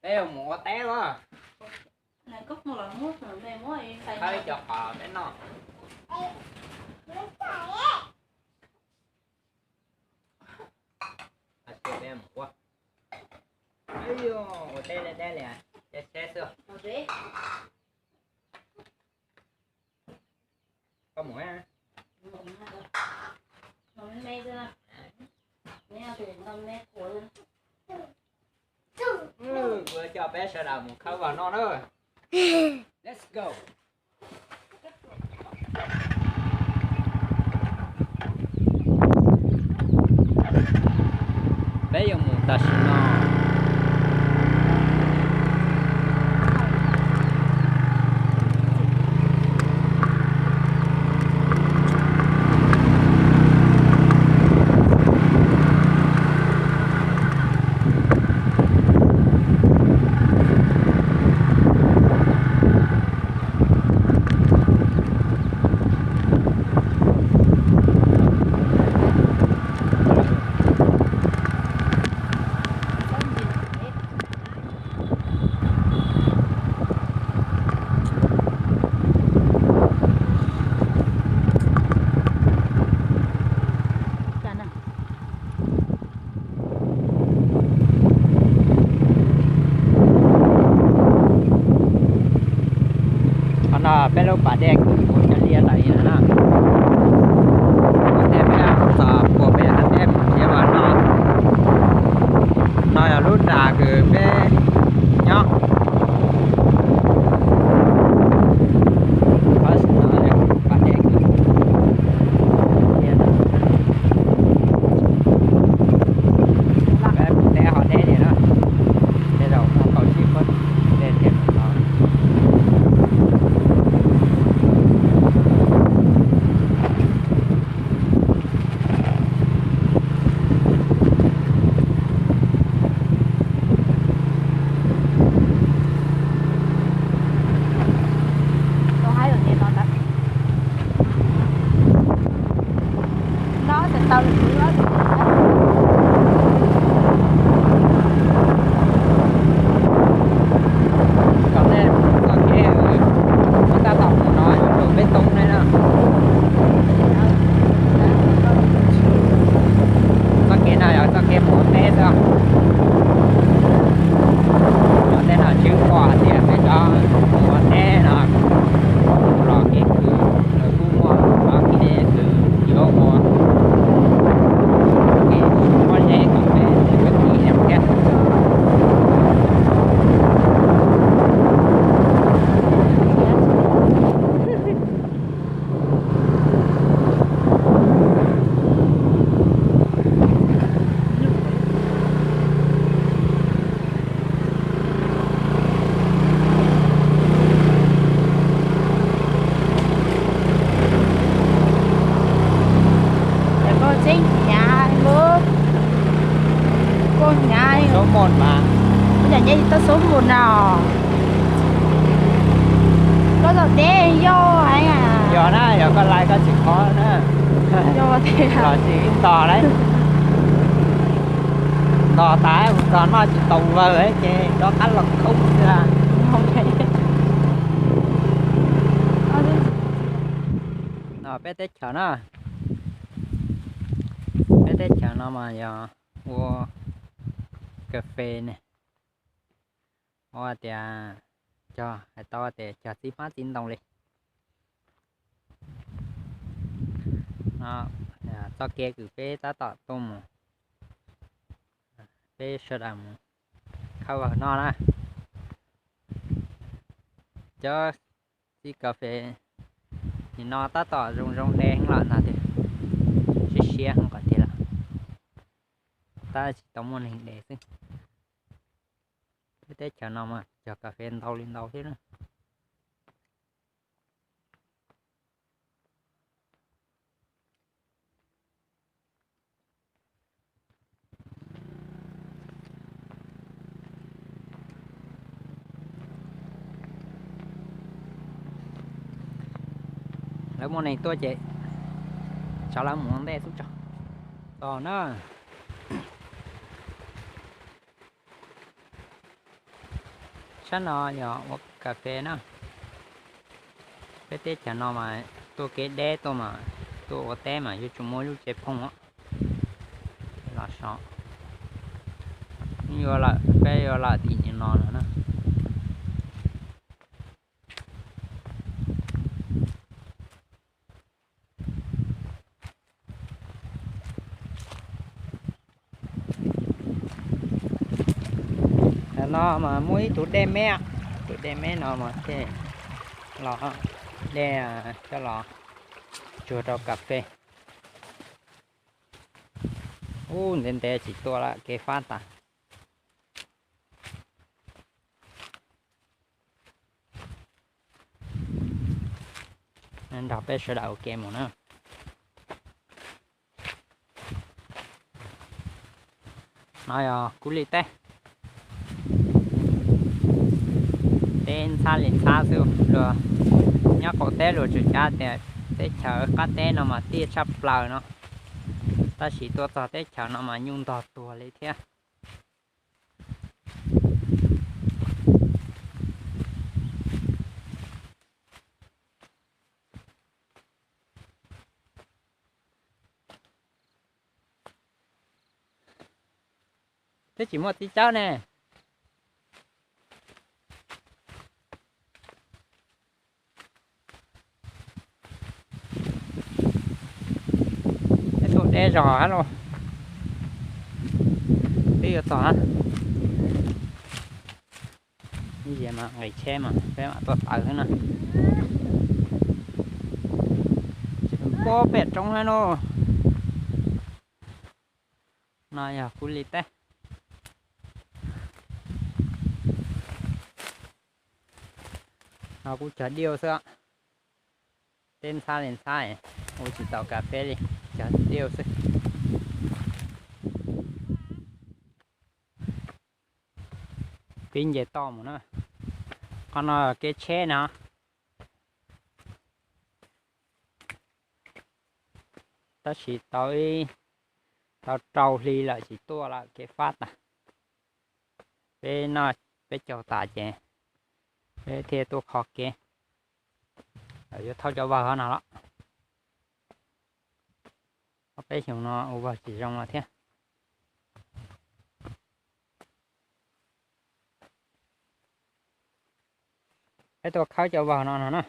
Peb yuav mus ua teb los? Khawb cov qos peb noj. Peb mus ua, ua teb deb deb li, teb tsheb xwb. Koj mus. Kuv coj peb sawv daws mus khawb vag noj na. Let's go. Peb yuav mus tam sim no. Qhov no peb lub pas dej kwv ua cov liaj tas li no na. Ua ntej peb txog puag pem hav dej mus txiav vag no. No yog lub nram kws peb nyob. Pas dej kwv. Peb mus teb ho deb li na. Tej zaum muaj kaum tsib puab dej thiab no. Kom nej txoj kev, muab tab tom mus no yuav rau peb toob ne na. Txoj kev no yog txoj kev mus ua teb xwb. Cov teb no tsis pom hais tias peb cov mus ua teb no los kev kwv lawv kuj muaj cov kev kwv yuav ua, kev muaj zeb kom peb tsis txhob kis thiab. Koj tseeb hnyav, koj hnyav, koj hnyav nyob tsis tau xub mus no. Koj tom teb yog, yog na, yog koj lais koj tsis khov na. Los tsis ib ntos lawm. Ntos tas mus txog noj tsis tau vawg ces rov qab los khoob xwb. No peb teb chaws na, peb teb chaws no mas yog ua kas fes ne. Ua tias cog, hais tau tias cog txiv hmab txiv ntoo li. No txoj kev kws peb tab tom tuaj mus, peb sawv daws mus khawb vag no na. Cov txiv kas fes nim no tab tom zoo zoo de heev lawm no tiag, siab siab heev qhov tiag lawm, tab tsis tau muaj neeg de xwb. Peb teb chaws no mas cog kas fes ntau li ntau thiab na. Lawv muaj neeg tuaj ces tsam lawv mus ua ntej xwb tso. Tos na. Sab no yog ua kas fes na. Peb teb chaws no mas tuaj kev deb tuaj mas, tuaj ua teb mas yuav tsum muaj lub tsev phooj los so. Yuav lawm, peb yuav lawm tim no no na. Tam no mas muaj ib tug dej me, tus dej me no mas thiaj los, dej coj los tsuag rau kas fes. Ub, ntev ntev tsis tuaj lawm kev fab tas. Nrog peb sawv daws ua ke mus na. No yog Kub Li teb. Teb ntxhab li ntxhab xwb, luag nyob qaum teb luag tseem cav tias teb chaws qab teb no mas tiaj tshaj plaws no, tab sis tuaj txog teb chaws no mas nyuj ntog tuag li thiab. Twb tsis muaj txiv tsawb ne. Peb tuaj deb zog hab los, twb yuav txog hab. Ib yam mas nqis tsheb mas peb mam tuaj tawm xwb na. Pob pem roob hab no. No yog Kub Li teb. No kuj cog diaj xwb. Teb ntxhab li ntxhab, ua tsis tau kas fes li, cog diaj xwb. Pib nce toj mus na. Qhov no kev tsheb no. Tab sis tau, tau rau hli lawm tsis tuaj lawm kev fab tas. Peb noj peb caug tas ces peb thiaj tuaj kho kev. Yuav thauj cov vawg no los. Ob peb xyoos no ua vawg tsis zoo lawm thiab. Peb tuaj khawb cov vawg no no na.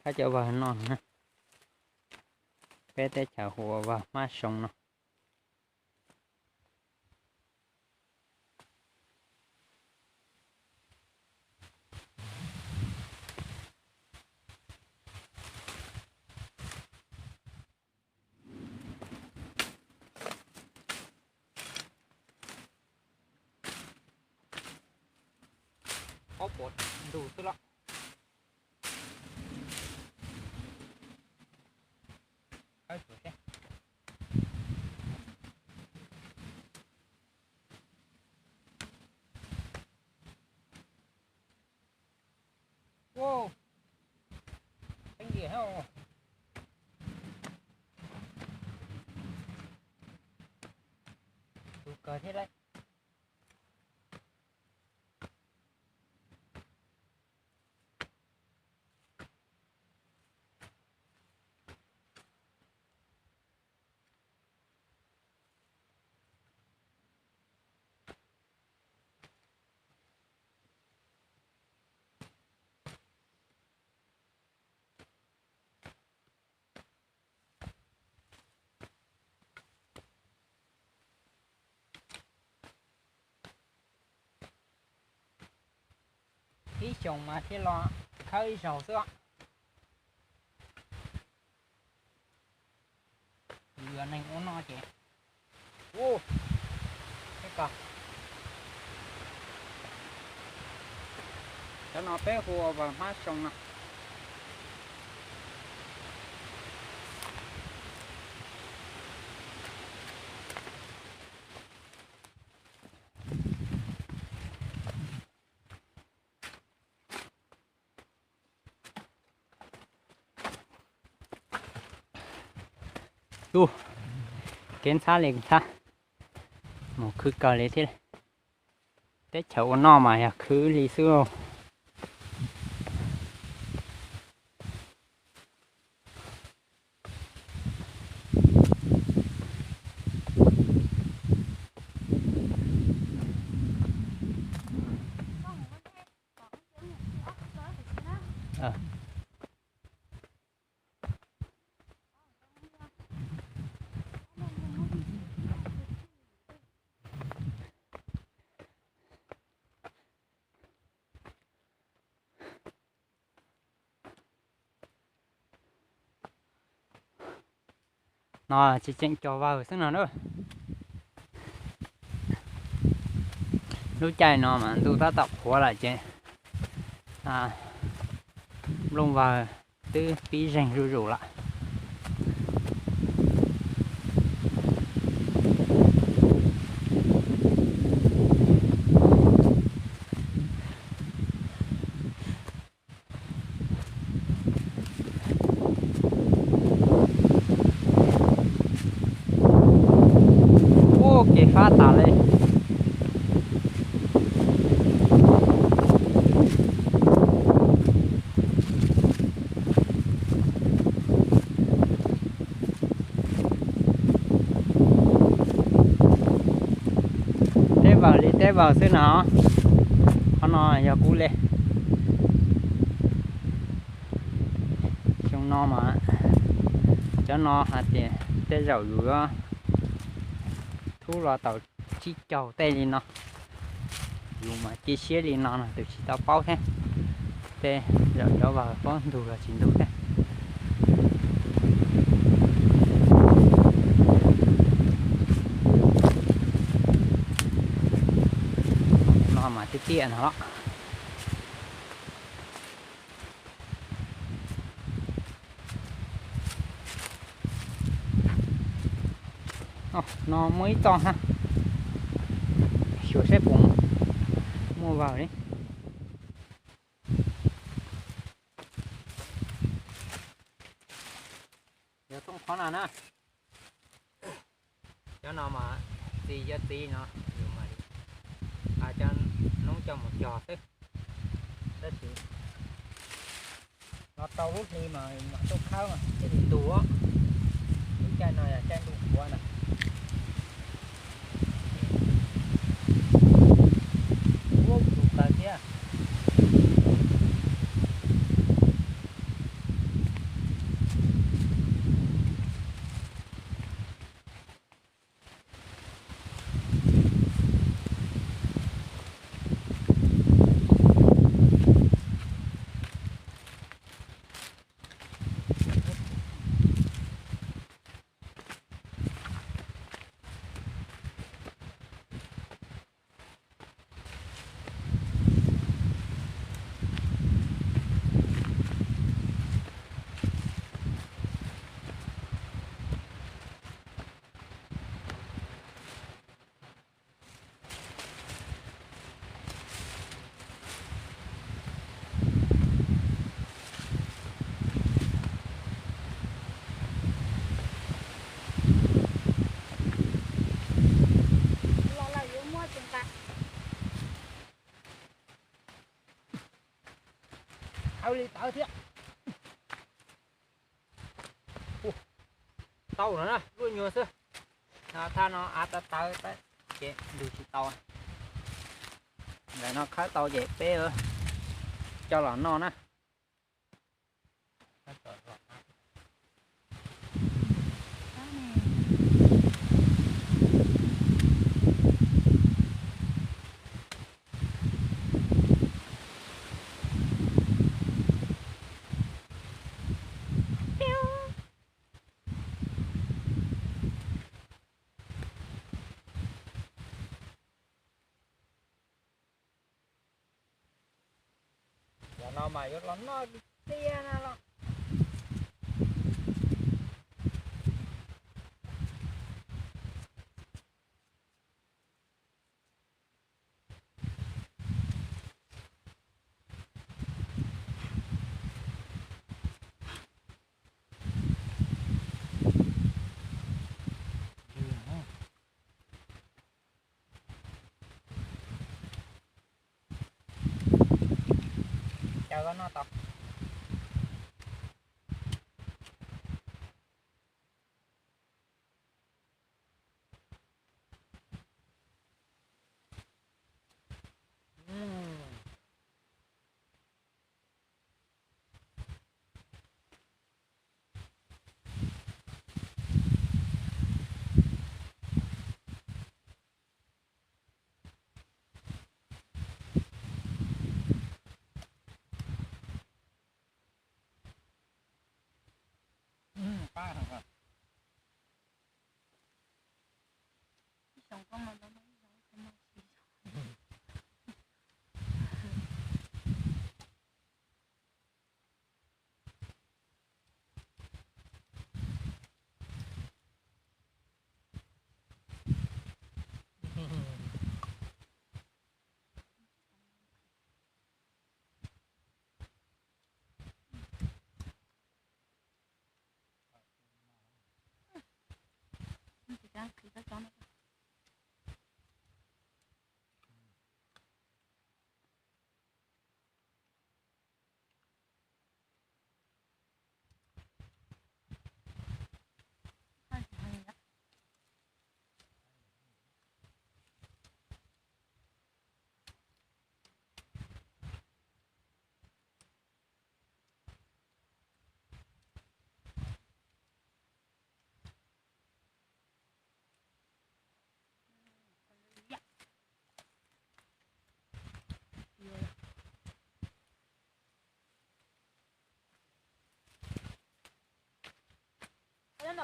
Khawb cov vawg no no na. Peb teb chaws hu ua vawg hmab soo no. Ob puas ntug xwb los. Tus kawg thiab lauj. Ib xyoos mas thiaj los khawb ib zaug xwb. Yog neeg ua no ces, ub, cov no peb hu ua vawg hmab soo no. Ub, kev ntxhab li ntxhab, mus khwv kawg li thiab. Teb chaws ua noj mas yog khwv li xwb. No tsis tseem cog vawg xwb no na. Lub caij no mas ntuj tab tom qhuav lawm ces nplooj vawg twb pib zeeg zuj zus lawm. Ub, kev fab tas li. Teb vawg li teb vawg xwb no. Qhov no yog kuv li. Xyoo no mas cov no hais tias tej zaum yus yuav thub los tau tsib caug tej li no. Yus mas cia siab li no no tus tsis tau paub thiab. Tej zaum cov vawg paub ntug los tsis ntug thiab. No mas tiaj tiaj no los. No muaj ib txoj hab, xyuas saib puas muaj vawg li. Yog thooj qhov no na. Cov no mas txiv cov txiv no, yus mas li cov noob coj mus cog xwb. Tab sis los tau lub hli mas mam tuaj khawb mas thiaj li ntug. Lub caij no yog caij ntuj qhuav na. Ub, tus kawg thiab. Los lawm yuav muab tus nqa. Tawv li tawv thiab. Tau no na, luaj nyuag xwb. Thaj no av tawv tawv ces ntug tsis tau. Ntawm no khawb tau ces peb coj los noj na. Cov no mas yuav los noj tiag na los. Caw koj noj tau.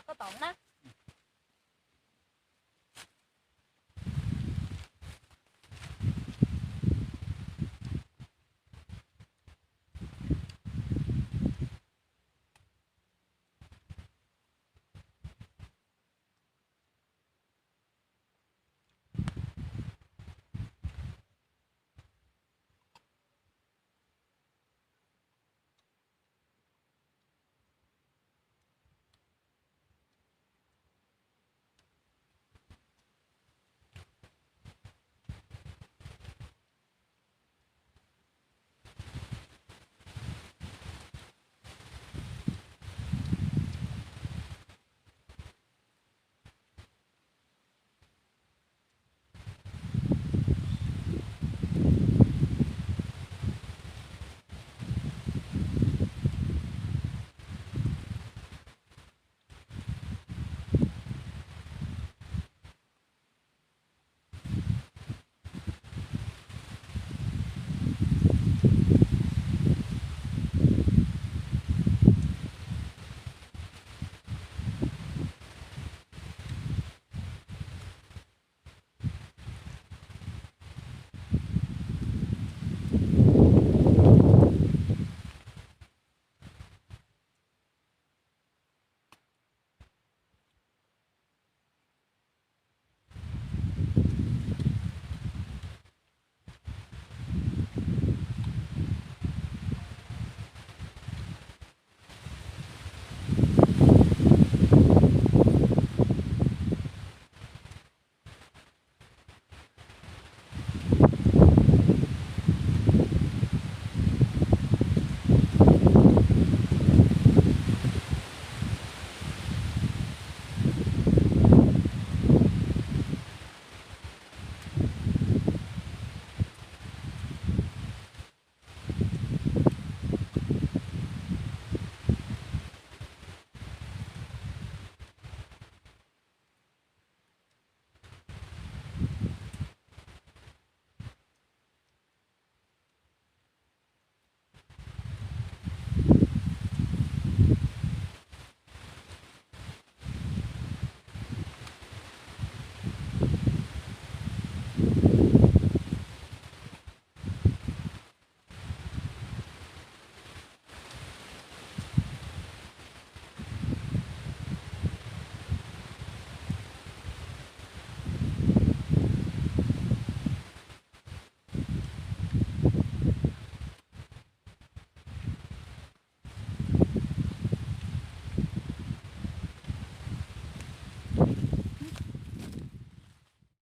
Koj tom na.